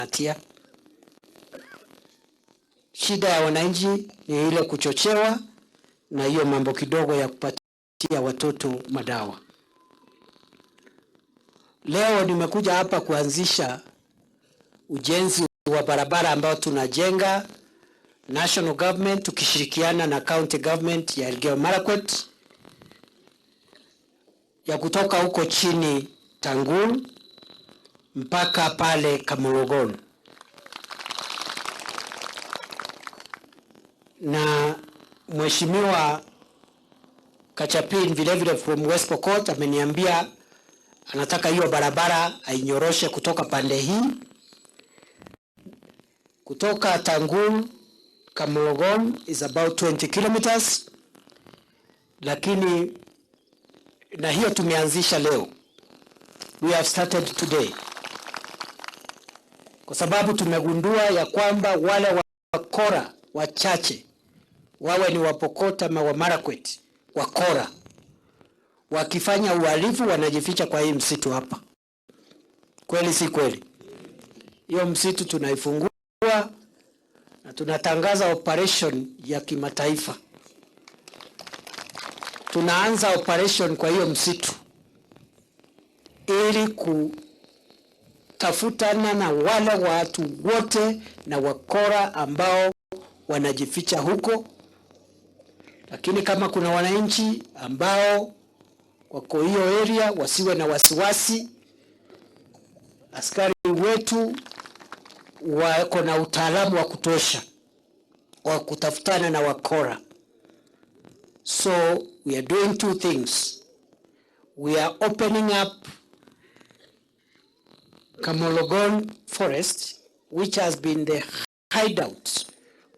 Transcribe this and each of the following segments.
hatia. Shida ya wananchi ni ile kuchochewa na hiyo mambo kidogo ya kupatia watoto madawa. Leo nimekuja hapa kuanzisha ujenzi wa barabara ambao tunajenga national government tukishirikiana na county government ya Elgeyo Marakwet ya kutoka huko chini Tangul mpaka pale Kamologon. Na Mheshimiwa Kachapin vile vile from West Pokot ameniambia anataka hiyo barabara ainyoroshe kutoka pande hii kutoka Tangul Kamologon is about 20 kilometers, lakini na hiyo tumeanzisha leo, we have started today, kwa sababu tumegundua ya kwamba wale wakora wachache wawe ni Wapokot ama wa Marakwet, wakora wakifanya uhalifu wanajificha kwa hii msitu hapa. Kweli si kweli? Hiyo msitu tunaifungua na tunatangaza operation ya kimataifa. Tunaanza operation kwa hiyo msitu ili kutafutana na wale watu wote na wakora ambao wanajificha huko. Lakini kama kuna wananchi ambao wako hiyo area wasiwe na wasiwasi. Askari wetu wako na utaalamu wa kutosha wa kutafutana na wakora. So we are doing two things. We are opening up Kamologon Forest, which has been the hideout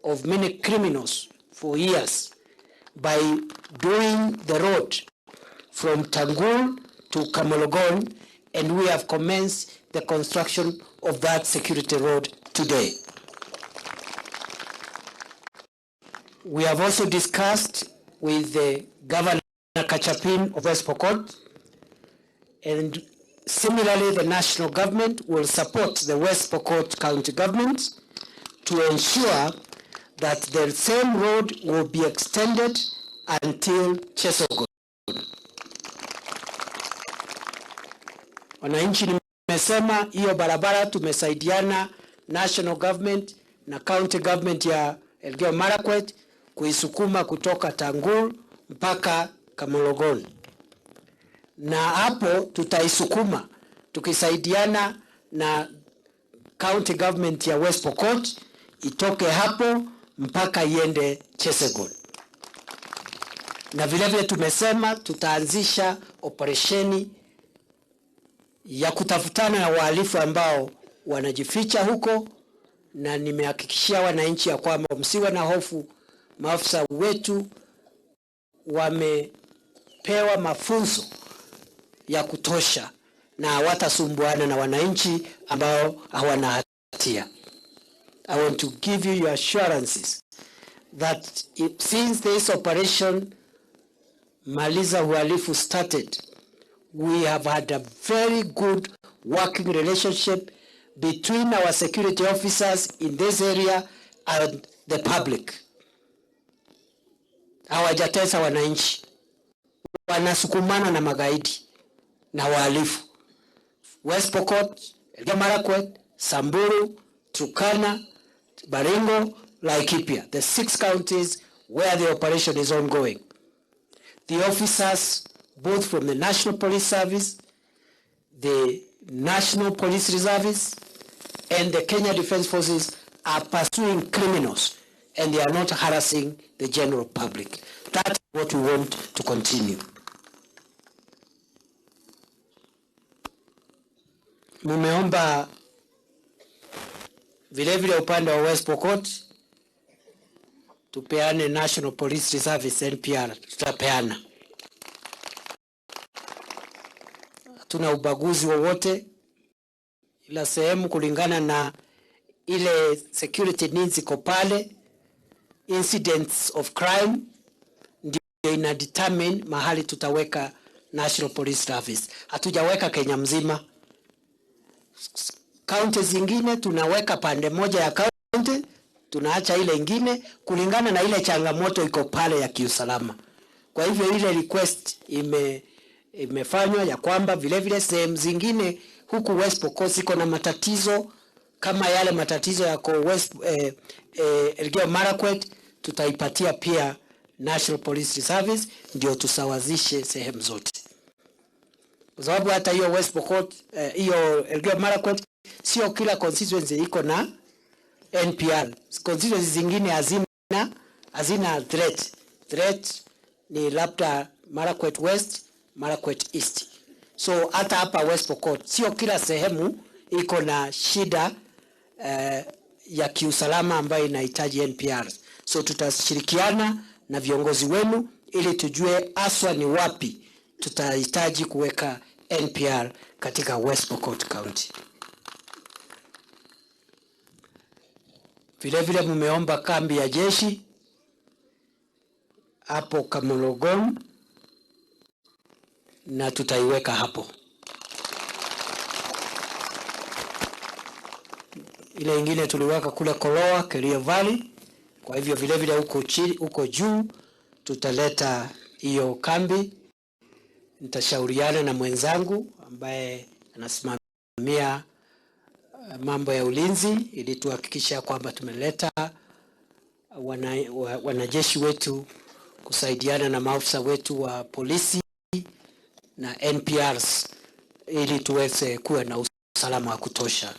of many criminals for years, by doing the road from Tangul to Kamologon, and we have commenced the construction of that security road today. We have also discussed with the Governor Kachapin of West Pokot, and similarly the national government will support the West Pokot County government to ensure that the same road will be extended until Chesogon. Wananchi, nimesema hiyo barabara tumesaidiana national government na county government ya Elgeyo Marakwet kuisukuma kutoka Tangul mpaka Kamologon, na hapo tutaisukuma tukisaidiana na county government ya West Pokot itoke hapo mpaka iende Chesegon. Na vile vile tumesema tutaanzisha operesheni ya kutafutana na wahalifu ambao wanajificha huko, na nimehakikishia wananchi ya kwamba msiwe na hofu. Maafisa wetu wamepewa mafunzo ya kutosha na hawatasumbuana na wananchi ambao hawana hatia. I want to give you your assurances that since this operation Maliza Uhalifu started, we have had a very good working relationship between our security officers in this area and the public. Hawajatesa wananchi, wanasukumana na magaidi na wahalifu. West Pokot, Elgeyo Marakwet, Samburu, Turkana, Baringo, Laikipia, the 6 counties where the operation is ongoing. The officers, both from the National Police Service, the National Police Reservists, and the Kenya Defence Forces are pursuing criminals, and they are not harassing the general public. That's what we want to continue. Mumeomba vile vile upande wa West Pokot tupeane National Police Reservice NPR, tutapeana. Hatuna ubaguzi wowote, ila sehemu kulingana na ile security needs iko pale, incidents of crime ndio ina determine mahali tutaweka National Police Service. Hatujaweka Kenya mzima. Kaunti zingine tunaweka pande moja ya kaunti, tunaacha ile ingine kulingana na ile changamoto iko pale ya kiusalama. Kwa hivyo ile request imefanywa ya kwamba vile vile sehemu zingine huku West Pokot ziko na matatizo kama yale matatizo yako West Elgeyo Marakwet, tutaipatia pia National Police Service ndio tusawazishe sehemu zote, kwa sababu hata hiyo West Pokot, hiyo Elgeyo Marakwet sio kila constituency iko na NPR. Constituency zingine hazina threat. Threat ni labda Marakwet West, Marakwet East. So hata hapa West Pokot sio kila sehemu iko na shida ya kiusalama ambayo inahitaji NPR. So tutashirikiana na viongozi wenu ili tujue haswa ni wapi tutahitaji kuweka NPR katika West Pokot County. Vile vile mmeomba kambi ya jeshi hapo Kamologon na tutaiweka hapo. Ile ingine tuliweka kule Koloa, Kerio Valley. Kwa hivyo vile vile huko chini, huko juu tutaleta hiyo kambi. Nitashauriana na mwenzangu ambaye anasimamia mambo ya ulinzi ili tuhakikisha kwamba tumeleta wanajeshi wetu kusaidiana na maafisa wetu wa polisi na NPRs ili tuweze kuwa na usalama wa kutosha